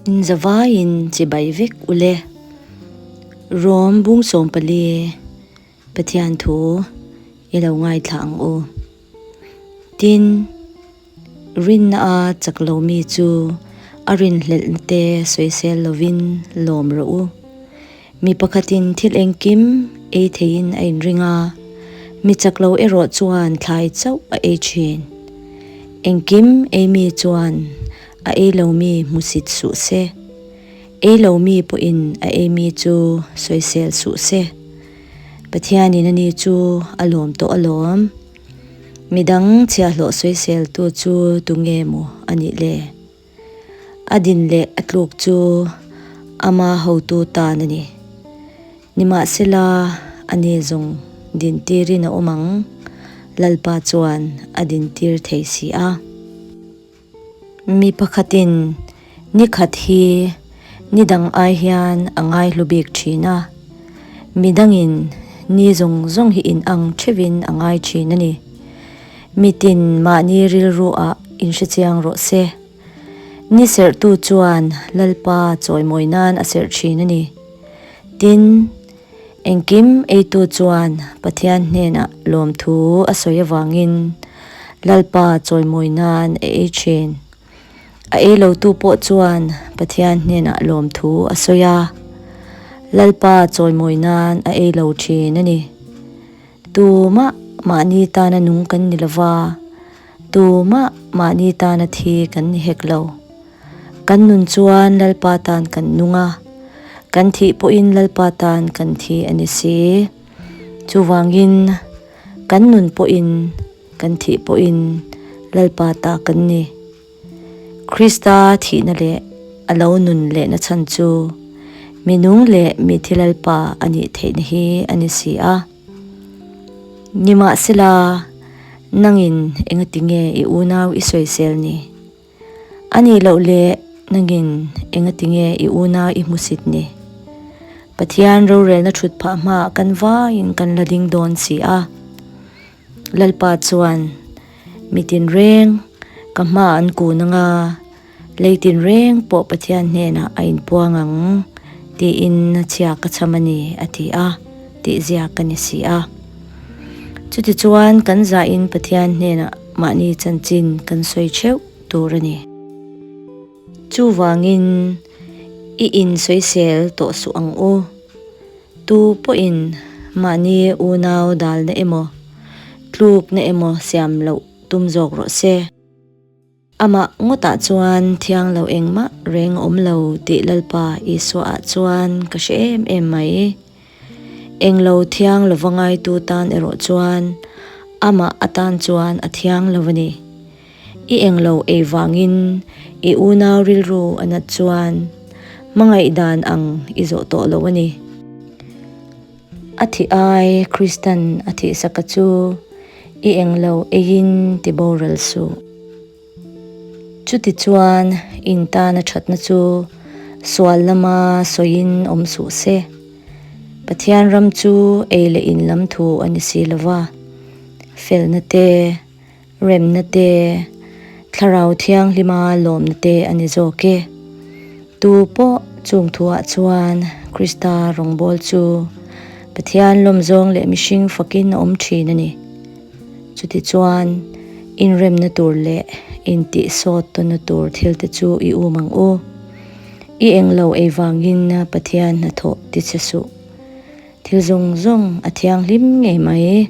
In zavaiin chibai vek ule. Rom bung 14 Pathian thu i lo ngaithla ang u. Tin, rinna a chak lo mi chu a rinhlelhna te sawisel lovin lawm rawh u. Mi pakhatin thil engkim ei theiin a inring a, mi chak lo erawh chuan thlai chauh a ei thin. Engkim ei mi chuan a ei lo mi hmusit suh se. Ei lo mi pawhin a ei mi chu sawisel suh se. Pathianin ani chu a lawm tawh alawm. Midang chhiahhlawh sawiseltu chu tunge maw a nih le? A din leh a tluk chu ama hotu tan a ni. Nimahsela, ani zawng dintirin a awm ang, Lalpa chuan a dintir thei si a. Mi pakhatin ni khat hi ni dang ai hian a ngaihlu bik thin a, mi dangin ni zawng zawng hi inang theuhin a ngai thin a ni. Mitin mahni rilru ah inhrechiang rawh se. Ni serhtu chuan Lalpa chawimawi nan a serh thin a ni. Tin, engkim eitu chuan Pathian hnenah lawmthu a sawi avangin Lalpa chawimawi nan a ei thin. A ei lotu pawh chuan Pathian hnenah lawmthu a sawi a, Lalpa chawimawi nan a ei lo thin a ni. Tumah mahni tana nung kan ni lova, tumah mahni tana thi kan ni hek lo. Kan nun chuan Lalpa tan kan nung a, kan thih pawhin Lalpa tan kan thi a ni si. Chuvangin, kan nun pawhin, kan thih pawhin Lalpa ta kan ni. Krista thihna leh a lo nun lehna chhan chu mi nung leh mi thi Lalpa a nih theihna hi a ni si a. Nimahsela, nangin engati nge i unau i sawisel ni? A nih loh leh nangin engati nge i unau i hmusit ni? Pathian rorelna thut phah hmaah kan vaiin kan la ding dawn si a. Lalpa chuan, Mi tinreng ka hma an kun anga, lei tinreng pawh Pathian hnenah a inpuang ang, tiin chhia ka chham a ni, a ti a, tih ziak ka ni si a. Chutichuan kan zahin Pathian hnenah mahni chanchin kan sawi theuh tur a ni. Chuvangin i insawisel tawh suh ang u. Tu pawhin mahni unau dalna emaw, tlukna emaw siam loh tum zawk rawh se. Amah ngawtah chuan thiang lo engmah reng a awm lo tih Lalpa Isuaah chuan ka hre em em mai. Englo thiang lova ngaitu tan erawh chuan amah atan chuan a thiang lo a ni. I englo ei vangin i unau rilru a nat chuan hmangaih dan ang i zawh tawh lo a ni. A thih ai Kristan a thihsaka chu i englo eiin ti boral suh. Chutichuan in tana thatna chu sual lama sawiin awm suh se. Pathian ram chu ei leh in lam thu a ni si lova, felna te, Remna te, Thlarau Thianghlima lawmna te a ni zawk e. Tu pawh chung thuah chuan Krista rawngbâwl chu Pathian lawmzawng leh mihring fakin a awm ṭhin a ni. Chutichuan, inremna tur leh intihsawt tawnna tur thilte chu i um ang u. I englo ei vangin Pathian hnathawh tichhe suh. Thil zawng zawng a thianghlim ngei mai.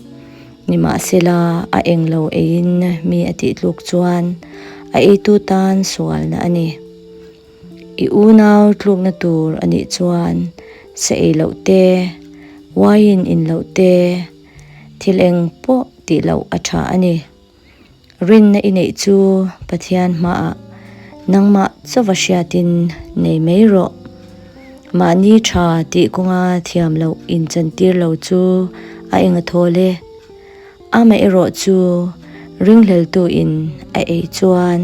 Nimahsela, a englo eiin mi a tih tluk chuan a eitu tan sualna a ni. I unau tlukna tur a nih chuan sa ei loh te, wine in loh te, thil eng pawh tih loh a tha a ni. Rinna i neih chu Pathian hmaah nangmah chauva hriatin nei mai rawh. Mahni tha tih kawnga thiam loh inchantir lo chu a eng a thawl e. Amaherawh chu ringhleltuin a ei chuan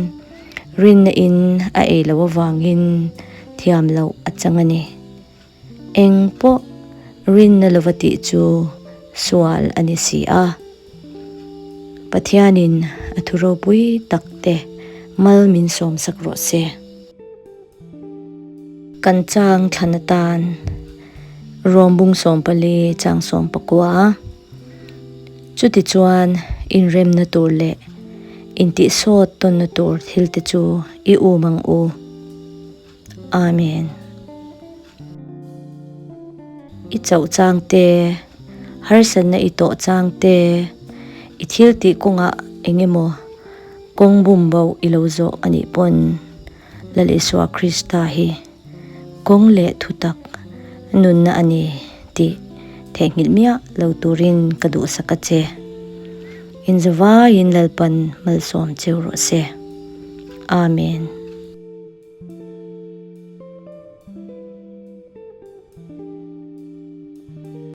rinna in a ei loh avangin thiam loh a chang a ni. Eng pawh rinna lova tih chu sual a ni si a. Pathianin a thu ropui tak te mal min sawmsak rawh se. Kan chang thlan atan Rom bung 14 chang 19. Chutichuan inremna tur leh intihsawt tawnna tur thilte chu i um ang u. Amen. I chauh chang te, harsatna i tawh chang te, i thil tih kawngah eng emaw kawng bum bo i lo zawh a nih pawn Lal Isua Krista hi kawng leh thutak nunna a ni tih theihnghilh miah lo turin ka duhsak a che. Inzavaiin Lalpan malsawm cheu rawh se. Amen.